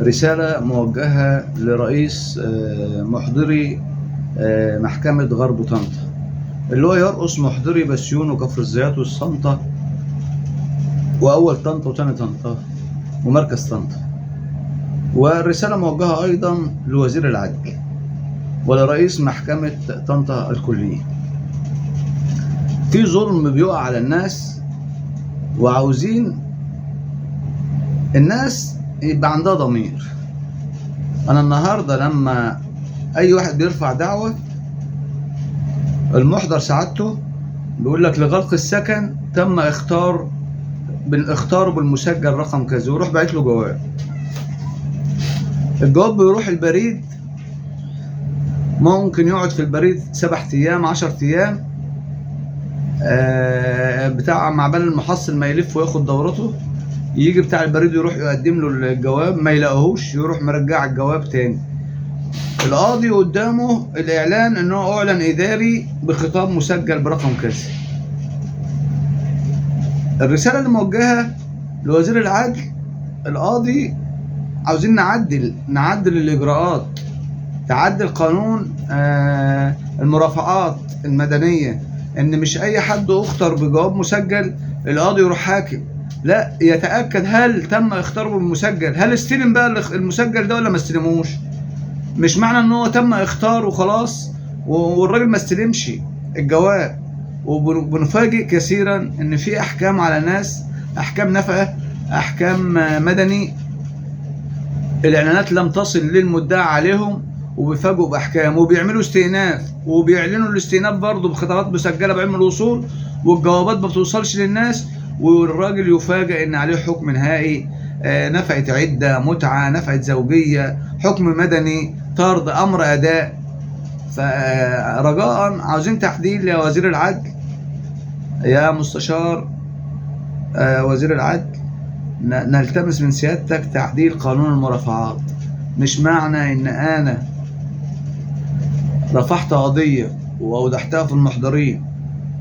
رسالة موجهة لرئيس محضري محكمة غرب طنطا، اللي هو يرقص محضري بسيون وكفر الزيات والصنطة وأول طنطا وتاني طنطا ومركز طنطا. والرسالة موجهة أيضا لوزير العدل ولرئيس محكمة طنطا الكلية. في ظلم بيقع على الناس، وعاوزين الناس يبقى عندها ضمير. أنا النهاردة لما أي واحد بيرفع دعوة، المحضر سعادته بيقول لك لغلق السكن تم اختار بالاختار بالمسجل رقم كذا، ويروح باعت له جواب. الجواب بيروح البريد، ممكن يقعد في البريد 7 ايام 10 ايام، بتاع معبال المحصل ما يلف وياخد دورته، يجي بتاع البريد يروح يقدم له الجواب ما يلاقيهوش، يروح مرجع الجواب تاني. القاضي قدامه الاعلان ان هو اعلن اداري بخطاب مسجل برقم كذا. الرسالة اللي موجهة لوزير العدل، القاضي عاوزين نعدل الاجراءات، تعدل قانون المرافعات المدنية، ان مش اي حد اخطر بجواب مسجل القاضي يروح حاكم، لا يتاكد هل تم اخطاره بالمسجل، هل استلم بقى المسجل ده ولا ما استلموش. مش معنى ان هو تم اخطاره وخلاص والراجل ما استلمش الجواب. وبنفاجئ كثيرا ان في احكام على ناس، احكام نفقه، احكام مدني، الاعلانات لم تصل للمدعي عليهم، وبيفاجئوا باحكام وبيعملوا استئناف، وبيعلنوا الاستئناف برضه بخطابات مسجله بعلم الوصول، والجوابات ما بتوصلش للناس، والراجل يفاجئ ان عليه حكم نهائي، نفقه عده، متعه، نفقه زوجيه، حكم مدني، طرد، امر اداء. فرجاء عاوزين تعديل يا وزير العدل، يا مستشار وزير العدل، نلتمس من سيادتك تعديل قانون المرافعات. مش معنى ان انا رفعت قضية واوضحتها في المحضرين،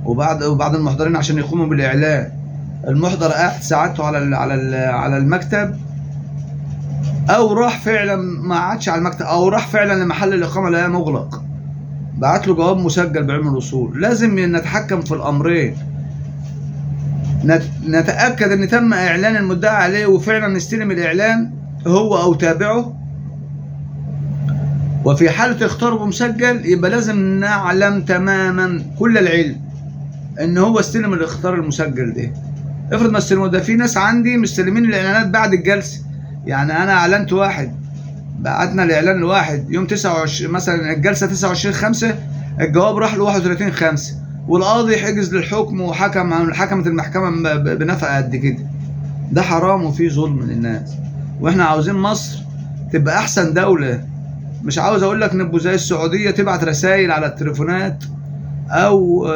وبعد المحضرين عشان يقوموا بالاعلان، المحضر قعد ساعته على المكتب، او راح فعلا ما قعدش على المكتب، او راح فعلا لمحل الاقامة لقاه مغلق، بعت له جواب مسجل بعلم الوصول. لازم نتحكم في الامرين، نتاكد ان تم اعلان المدعي عليه وفعلا نستلم الاعلان هو او تابعه، وفي حاله اختاره بمسجل يبقى لازم نعلم تماما كل العلم ان هو استلم الاختار المسجل ده. افرض ما استلموه، ده في ناس عندي مستلمين الاعلانات بعد الجلسة. يعني انا اعلنت واحد، بعتنا الاعلان لواحد يوم 29 مثلا، الجلسة 29/5، الجواب راح ل 31/5، والقاضي حجز للحكم وحكم، حكمت المحكمة بنفقة قد كده. ده حرام وفيه ظلم للناس، واحنا عاوزين مصر تبقى احسن دولة. مش عاوز اقول لك نبقوا زي السعودية تبعت رسائل على التليفونات، او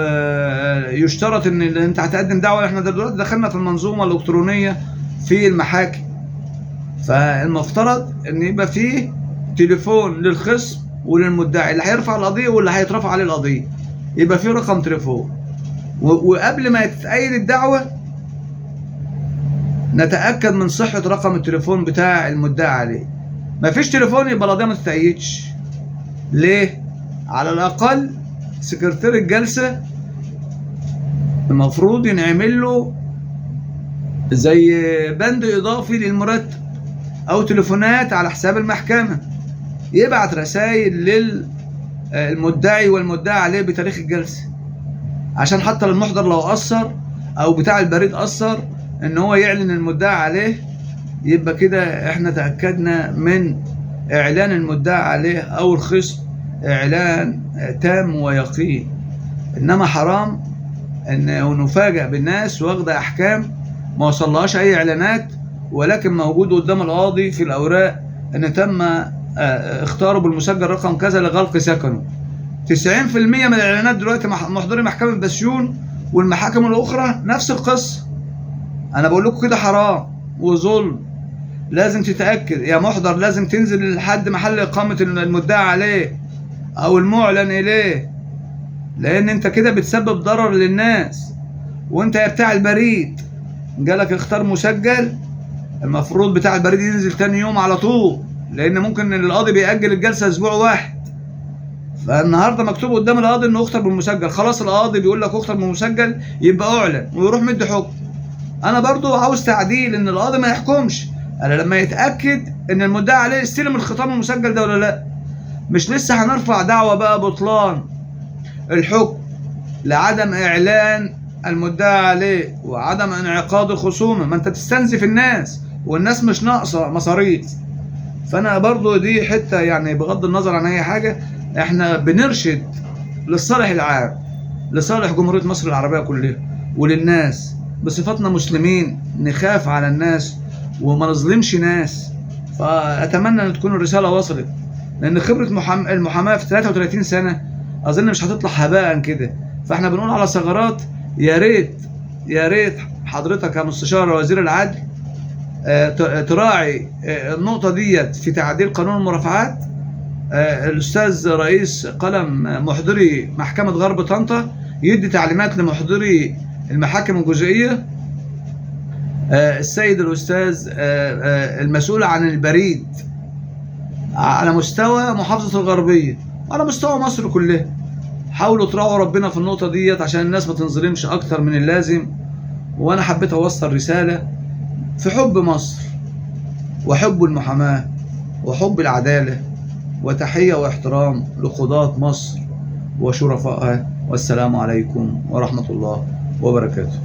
يشترط ان انت هتقدم دعوه. احنا دلوقتي دخلنا في المنظومة الالكترونية في المحاكم، فالمفترض ان يبقى فيه تليفون للخصم وللمدعي اللي هيرفع القضية واللي هيترفع عليه القضية، يبقى فيه رقم تليفون، وقبل ما تتأيد الدعوة نتأكد من صحة رقم التليفون بتاع المدعي عليه. مفيش تليفون يبقى القضية ما تتأيدش. ليه؟ على الأقل سكرتير الجلسة المفروض ينعمل له زي بند إضافي للمرتب، أو تليفونات على حساب المحكمة، يبعت رسائل للمدعي والمدعي عليه بتاريخ الجلسة، عشان حتى المحضر لو قصر أو بتاع البريد قصر إن هو يعلن المدعي عليه، يبقى كده إحنا تأكدنا من إعلان المدعي عليه أو الخصم إعلان تام ويقين. إنما حرام إن نفاجأ بالناس واخدة أحكام ما وصلهاش أي إعلانات، ولكن موجود قدام القاضي في الأوراق إن تم اختاره بالمسجل رقم كذا لغلق سكنه. 90% من الإعلانات دلوقتي محضري محكمة بسيون والمحاكم الأخرى نفس القصة. أنا بقول لكم كده حرام وظلم. لازم تتأكد يا محضر، لازم تنزل لحد محل إقامة المدعي عليه أو المعلن إليه، لأن أنت كده بتسبب ضرر للناس. وأنت يا بتاع البريد جالك اختار مسجل، المفروض بتاع البريد ينزل تاني يوم على طول، لان ممكن القاضي بيأجل الجلسة اسبوع واحد. فالنهارده مكتوب قدام القاضي انه اخطر بالمسجل، خلاص القاضي بيقول لك اخطر بالمسجل يبقى اعلن ويروح مدي حكم. انا برضو عاوز تعديل ان القاضي ما يحكمش الا لما يتاكد ان المدعي عليه استلم الخطاب المسجل ده ولا لا. مش لسه هنرفع دعوه بقى بطلان الحكم لعدم اعلان المدعي عليه وعدم انعقاد الخصومة، ما انت تستنزف الناس والناس مش ناقصه مصاريف. فانا برضو دي حتة يعني بغض النظر عن اي حاجة، احنا بنرشد للصالح العام، لصالح جمهورية مصر العربية كلها وللناس. بصفتنا مسلمين نخاف على الناس وما نظلمش ناس. فاتمنى ان تكون الرسالة وصلت، لان خبره المحاماة في 33 سنة اظن مش هتطلع هباء كده. فاحنا بنقول على ثغرات، يا ريت يا ريت حضرتك يا مستشار وزير العدل تراعي النقطة ديت في تعديل قانون المرافعات. الاستاذ رئيس قلم محضري محكمة غرب طنطا يدي تعليمات لمحضري المحاكم الجزئية. السيد الاستاذ المسؤول عن البريد على مستوى محافظة الغربية وعلى مستوى مصر كلها، حاولوا تراعوا ربنا في النقطة ديت عشان الناس ما تنظلمش اكتر من اللازم. وانا حبيت اوصل رسالة في حب مصر وحب المحاماة وحب العدالة، وتحية واحترام لقضاة مصر وشرفائها. والسلام عليكم ورحمة الله وبركاته.